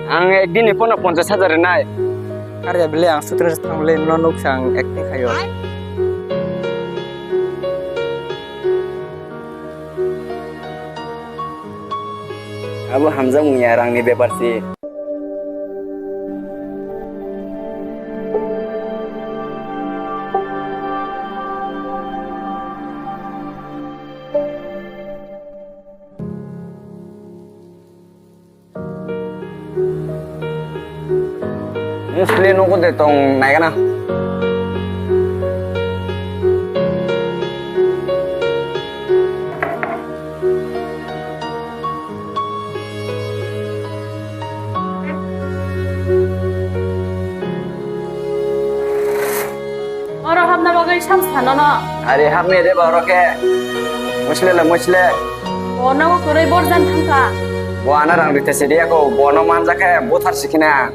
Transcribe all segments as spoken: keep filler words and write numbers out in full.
Ang ekdin ni pono ponchash hajar rinai. Are bele, ang shooting thang bele, no nuk sang acting khayo. Abo hamjak mungya rangni bepar si. Nung sle nuko de tong nai gana. Oro hapna bagwi sam sano no. Are hapni de ba oro khe. Musle le musle. Bo nogo kwrwi borjan thangkha. Bo ano rang rite sidi ako, bo no manja khe buthar sikhina.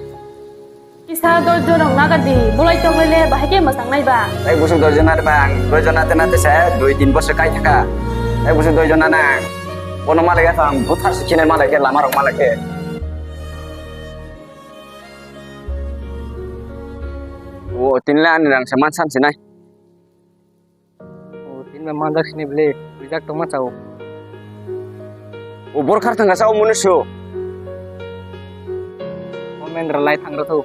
Kisa doijon rok naga di, bulai togoi le bahai khe mwchang nai ba. Tei busu doijon ar ba, ang doijon nate nate se dui tin bosor kai thaka. Tei busu doijon nana. Bo no malai khe ang buthar sikhina malai khe lama rok malai khe. O tinle ani rang se man sam sinai. O tinle manjak sini bele, rijak tongma chao. O borkhar thangka sao munu su. O mendra lai thang rotho.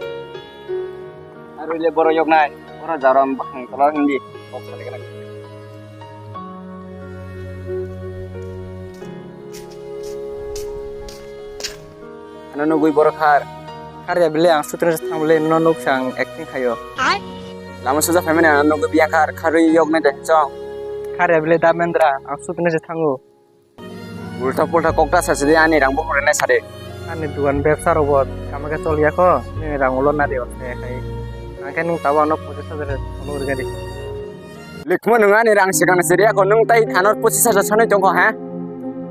Aro le boro yok nai, boro jaram bakhang tola hindi. Kok sale kana. Ano nugui borok khar. Khar ya bele, ang shooting se thang bele, no nuk sang acting khayo. Lama suja phaimani ano nugui biya khar, kharwi yok nai de chong. Khar ya bele, Damendra, ang shooting se thango. Ulta pulta kok ta sasi de, ani rang bo hore nai sade. Ani dugan bebsa rok bo kama khe chol ya kho, nini rang ulo na de ose khai. Ang khe nung tabo ano pochis hajar ulo ri gari. Likmo, nwng ani rang swkang siri ako, nwng tai ano pochis hajar sanai tongkho, ha?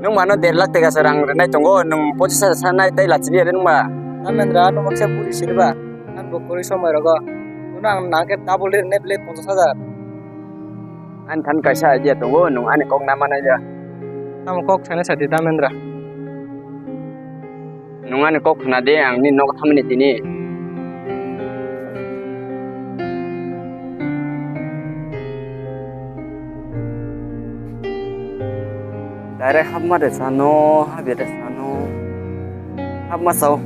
Nwng mano der lakh teka se rang rinai tongo, nwng pochis hajar sanai tai lachili are nwng ba? Amendra, ano maksa puri siriba, an bo kori somoi rogo. Nwng ang nangke double rinai bele ponchas hajar. Ani than kaisa idea tongo, nwng ani kok na manai ya. Tamo kok sana sadi Damendra. Nwng ani kok khna di, ang nini nogo thamani tini. Direct hapma de sano, habya de sano. Hapma sao.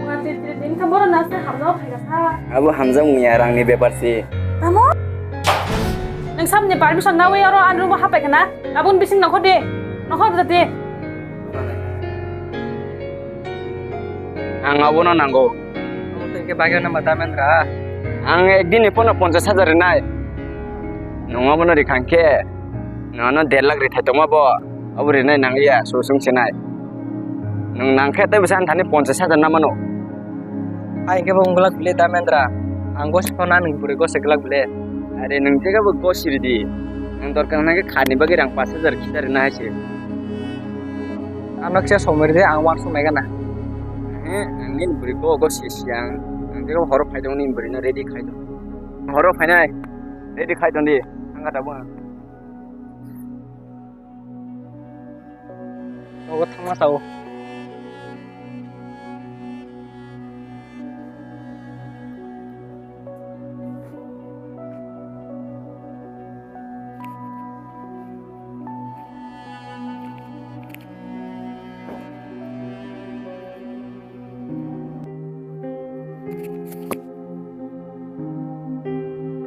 Wngkha twi twi din khe bohrok nasa hamjak phaikha sa. Abo hamjakmung ya, rangni bepar se. Tamo? Nwng samni permission nawi oro ani room-o hapai khna. Aboni bising nongkhor di. Nongkhor bwsa di. Ang abono nango. Omo twi hwnkhe bagwi nang ba Damendra? Ang ekdin ni pono ponchash hajar rinai. Nwng abono rikha hwnkhe, nwng ano der lakh rithai tongma bo. Abo rinai nangliya, so chwng sinai. Nwng nangkhe tei bwsa ani thani ponchash hajar na mano. Hai hwnkhe bo wng glak bile Damendra. Ang gosi phano ani bwrwi gosi glak bile. Are nwng jekebo gosi ridi. Nwng dorkar hwnkhe kharni bagwi rang pash hajar khita rina hai se. Ano kisa somoi ridi, ang uansuk nai gana. He, ang nini bwrwi bo gosi si ang. Ang jekebo horo phai tong nini bwrwino ready khai tong. Horo phainai. Ready khai tong di. Ang gata bo. Nogo thangma sao.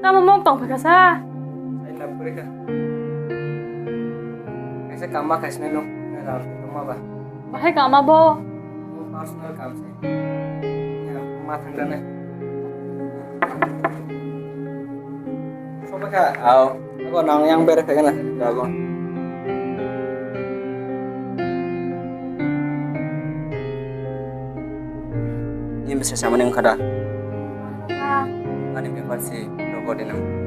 Tamo mok tong phaikha sa? Sai lab kwrwi kha. Kaisa kama khaisne no, na rang tongma ba. Bahai kama bo? Personal kam se. Ya, ma thang dane. Soba kha? Ao. Ako nang yang bere kha na. Jago. Ni bwsa samani wngkha da? Ani bepar se rogo de nang.